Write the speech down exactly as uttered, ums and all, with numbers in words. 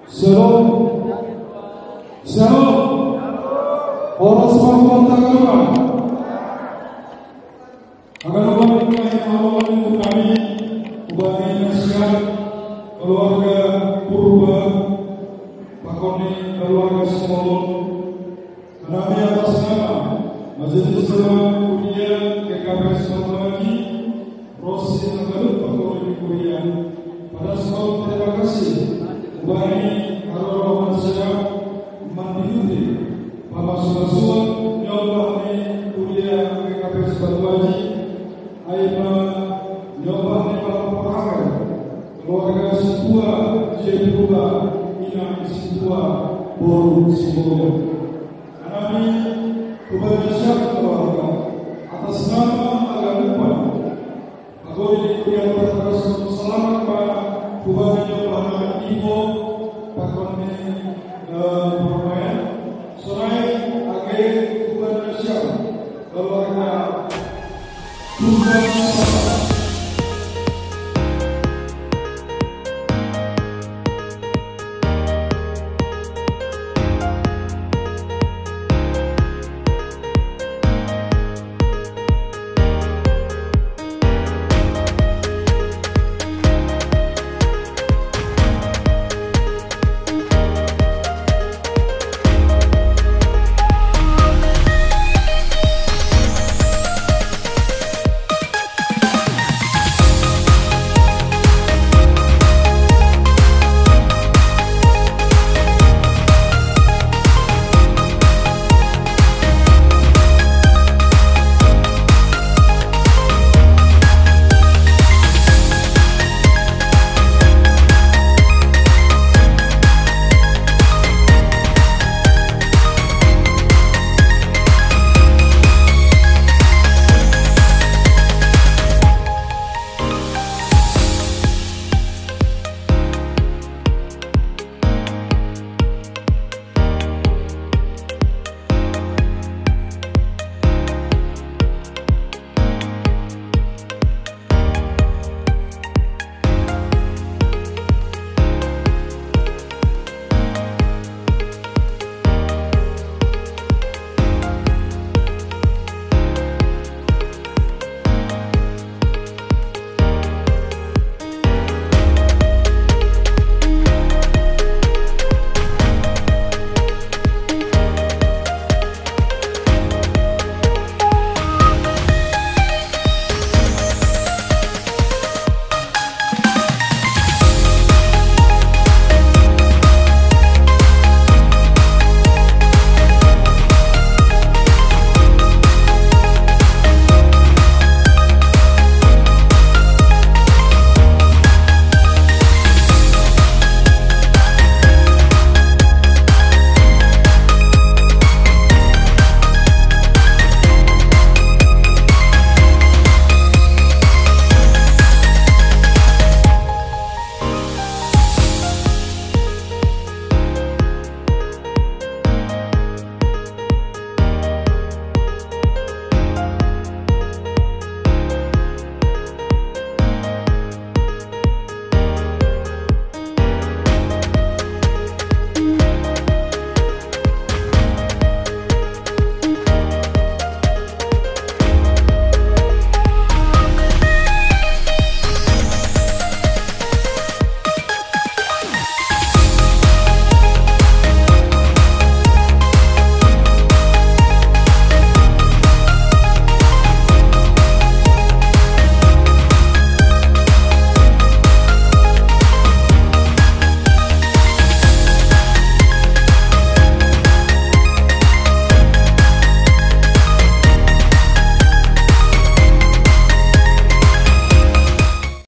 Shalom. Shalom. Horas malam, Tagalog. Tagalog, yang awal untuk kami, ubahin na siya, keluarga Purba, pakoni keluarga Simolon. Kanami atas nama Majelis Dewan Kuria G K P S Batu Aji, Rosi Tagalog pakoni kuria. Pada sebab terima kasih, ubahin na siya mandihuti pamasuasuan nyoba ni kuria G K P S Batu Aji, ay manyoba ni pamaparakan keluarga Situa Jepura, ina Situa Boru Situa. Kanami ubahin na siya keluarga atas nama Agalupan. Ako di kuria terus selamat pa ubahin na Ivo pakoni, eh, pamayan. Sonai agi ubahin na siya keluarga Purba.